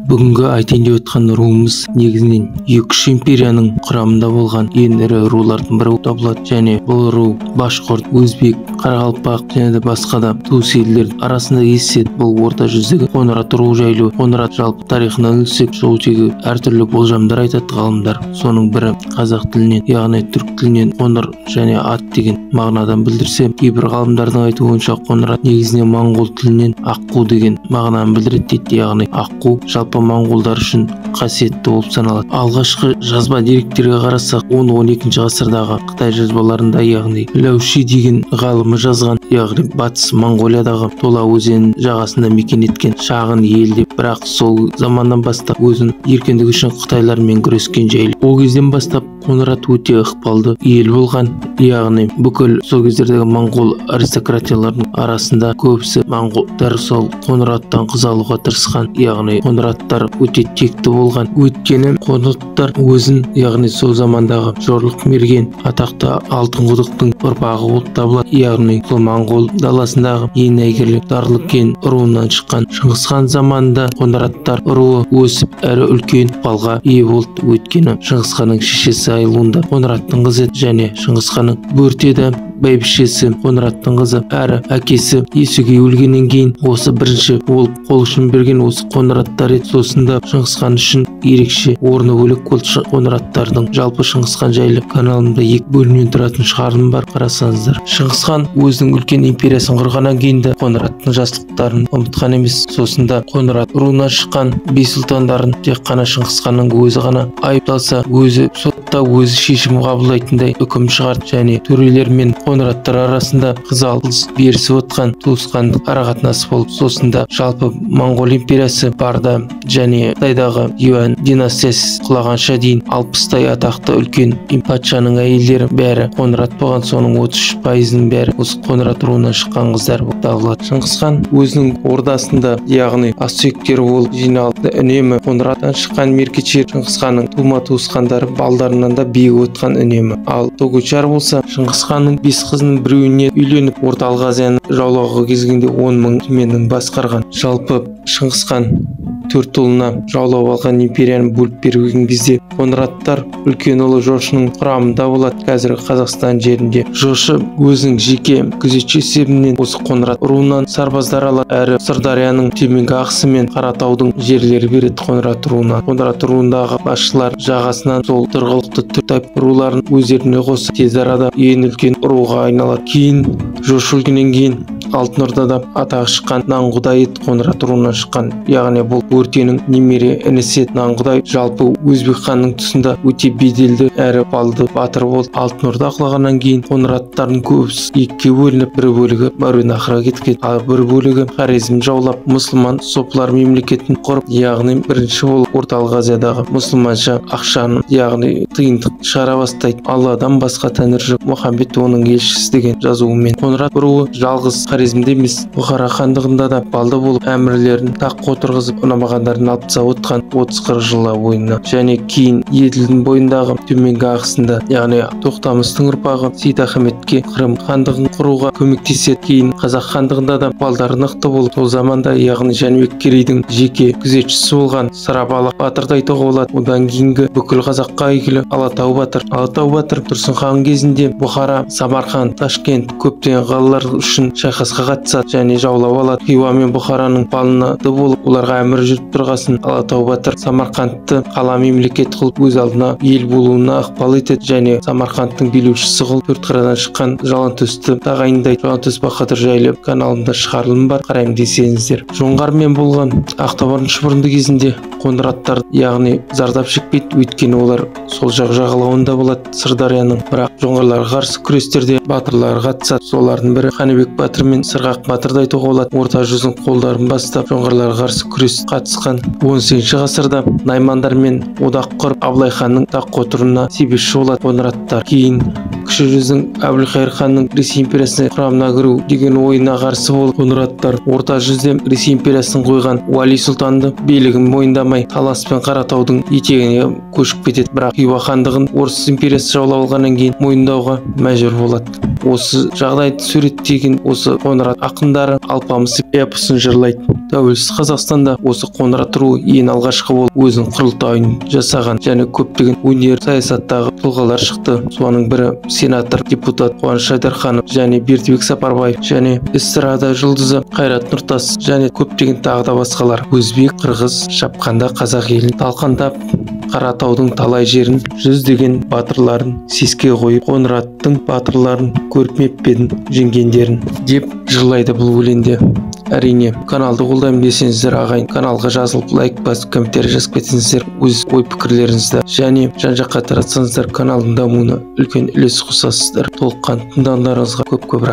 Бүгінгі айтайын деп отқан руымыз негізінен екі-үш империяның құрамында болған ең ірі рулардың бірі болып табылады. Және бұл ру башқұрт, өзбек, қарақалпақ және де басқа да туыс елдер арасында кездеседі. Бұл орта жүздегі Қоңырат руы жайлы. Қоңырат жалпы тарихынан үңілсек, жол тегі әртүрлі болжамдар айтады ғалымдар. Соның бірі қазақ тілінен, яғни түрік тілінен қоңыр және ат деген мағынадан білдірсе, кейбір ғалымдардың айтуынша Қоңырат негізінен моңғол тілінен аққу деген мағынаны білдіреді дейді. Яғни аққу жалпы моңғолдар үшін қасиетті болып саналады. Алғашқы жазба деректерге қарасақ, 10-12 ғасырдағы Қытай жазбаларында, яғни Ляуши деген ғалымы жазған, яғни батыс Моңғолиядағы Тола өзенінің жағасында мекен еткен шағын ел деп, бірақ сол заманнан бастап өзінің еркіндігі үшін қытайлармен күрескен жайлы. Ол кезден бастап Қоңырат өте ықпалды ел болған, яғни бүкіл сол кездердегі моңғол аристократияларының арасында көбісі моңғолдар сол Қоңыраттан қыз алуға тырысқан, яғни Қоңыраттар өте текті болған. Өйткені Қоңыраттар өзін, яғни сол замандағы Жорлық мерген атақты Алтын Құдықтың ұрпағы болып табылады, яғни сол моңғол даласындағы ең әйгілі Дарлыкен руынан шыққан. Шыңғыс хан заманында Қоңыраттар руы өсіп әрі үлкен ықпалға ие болды. Өйткені Шыңғыс ханның шешесі Айлунда Қоңыраттың қызы еді және Шыңғыс ханның Бөрте де бәйбішесі Қоңыраттың қызы, әрі әкесі Есугей өлгеннен кейін осы бірінші болып қол ұшын берген осы Қоңыраттар еді. Сосын да Шыңғыс хан үшін ерекше орны бөлек болды Қоңыраттардың. Жалпы Шыңғыс хан жайлы каналымда екі бөлімнен тұратын шығарылым бар, қарасаңыздар. Шыңғыс хан өзінің үлкен империясын құрғаннан кейін де Қоңыраттың жақсылықтарын ұмытқан емес. Сосын да Қоңырат руынан шыққан би сұлтандарын тек қана Шыңғыс ханның өзі ғана айыпталса, өзі сотта өзі шешім қабылдайтындай үкім шығарды және төрелер мен Қоңыраттар арасында қыз алыс берісіп отқан туысқандық арақатынасы болып, сосын да жалпы Моңғол империясы барда және Қытайдағы Юань династиясы құлағанша дейін 60-тай атақты үлкен патшаның әйелдері бәрі Қоңырат болған. Соның 33%-ының бәрі осы Қоңырат руынан шыққан қыздар болып табылады. Шыңғыс хан өзінің ордасында, яғни ақсүйектері болып жиналды. Үнемі Қоңыраттан шыққан меркешер Шыңғыс ханның тума туысқандары балдарынан да биік отқан үнемі. Ал Тогучар болса Шыңғыс ханның 5 қызының біреуіне үйленіп Орталық Азияны жаулауға кезгенде 10 мың түменнің басқарған. Жалпы Шыңғыс хан төрт ұлына жаулап алған империяны бөліп берген кезде Қоңыраттар үлкен ұлы Жошының құрамында болады қазіргі Қазақстан жерінде. Жошы өзінің жеке күзетші есебінен осы Қоңырат руынан сарбаздар алады, әрі Сырдарияның төменгі ағысы мен Қаратаудың жерлері береді Қоңырат руына. Қоңырат руындағы басшылар жағасынан сол тұрғылықты түрк руларын өздеріне қосып тез арада ең үлкен руға айналады. Кейін Жошы өлгеннен кейін Алтын Ордада атағы шыққан Нанғұдай Қоңырат руынан шыққан, яғни бұл Бөртенің немере інісі Нанғұдай жалпы Өзбек ханның тұсында өте беделді әрі балды батыр болды. Алтын Орда құлағаннан кейін Қоңыраттардың көбісі екіге бөлініп, бір бөлігі Мәуереннахрға кеткен, ал бір бөлігі Хорезм жаулап мұсылман сопылар мемлекетін құрып, яғни бірінші болып Орталық Азиядағы мұсылманша ақшаны, яғни тиындық шығара бастайды. Алладан басқа тәңір жоқ, Мұхаммед оның елшісі деген жазуымен. Қоңырат руы жалғыз Хорезмде емес, Бұхара хандығында да балды болып әмірлерін таққа отырғызып ұнамағандарын алып тастап отқан 30-40 жыл бойына. Және кейін Еділдің бойындағы төменгі ағысында, яғни Тоқтамыстың ұрпағы Сейдахметке Қырым хандығын құруға көмектеседі. Кейін Қазақ хандығында да балдары нықты болып, сол заманда, яғни Жәнібек Керейдің жеке күзетшісі болған Сарабалық батырды айтуға болады. Одан кейінгі бүкіл қазаққа әйгілі Алатау батыр. Алатау батыр Тұрсын хан кезінде Бұхара, Самарқан, Ташкент көптеген қалалар үшін шайқасқа қатысады және жаулап алады. Хиуа мен Бұхараның балынады болып, оларға әмір жүріп тұрғасын Алатау батыр Самарқандты қала мемлекет қылып өз алдына ел болуына ықпал етеді және Самарқандтың билеушісі қылып төрт қырадан шыққан Жалаңтөсті тағайындайды. Жалаңтөс баһадүр жайлы каналымда шығарылым бар, қараймын десеңіздер. Жоңғармен болған Ақтабардың шұбырынды кезінде Қоңыраттар, яғни зардап шекпейді, өйткені олар сол жақ жағалауында болады Сырдарияның. Бірақ жоңғарларға қарсы күрестерде батырлар қатысады. Солардың бірі Қаныбек батыр мен Сырғақ батырды айтуға болады. Орта жүздің қолдарын бастап жоңғарларға қарсы күрес қатысқан. 18 ғасырда наймандармен одақ құрып Абылай ханның таққа отыруына себепші болады Қоңыраттар. Кейін Кіші жүздің Әбілқайыр ханның Ресей империясына құрамына кіру деген ойына қарсы болып, Қоңыраттар Орта жүзде Ресей империясының қойған Уәли сұлтанды билігін мойындамай Талас пен Қаратаудың етегіне көшіп кетеді. Бірақ Хиуа хандығын Орыс империясы жаулап алғаннан кейін мойындауға мәжбүр болады. Осы жағдайды суреттеген осы Қоңырат ақындары Алпамыс эпосын жырлайды. Тәуелсіз Қазақстанда осы Қоңырат руы ең алғашқы болып өзінің құрылтайын жасаған және көптеген өнер, саясаттағы тұлғалар шықты. Соның бірі сенатор, депутат Қуаныш Айдарханов және Бердібек Сапарбаев және эстрада жұлдызы Қайрат Нұртас және көптеген тағы да басқалар. Өзбек, қырғыз шапқанда қазақ елін талқандап, Қаратаудың талай жерін, жүздеген батырларын сеске қойып, Қоңыраттың батырларын көрмеп пе едің жеңгендерін деп жырлайды бұл өлеңде. Әрине, каналды қолдаймын десеңіздер, ағайын, каналға жазылып, лайк басып, комментарий жазып кетсеңіздер, өз ой пікірлеріңізді және жан-жаққа таратсаңыздар, каналдың дамуына үлкен үлес қосасыздар. Толыққанды тыңдағандарыңызға көп-көп рахмет.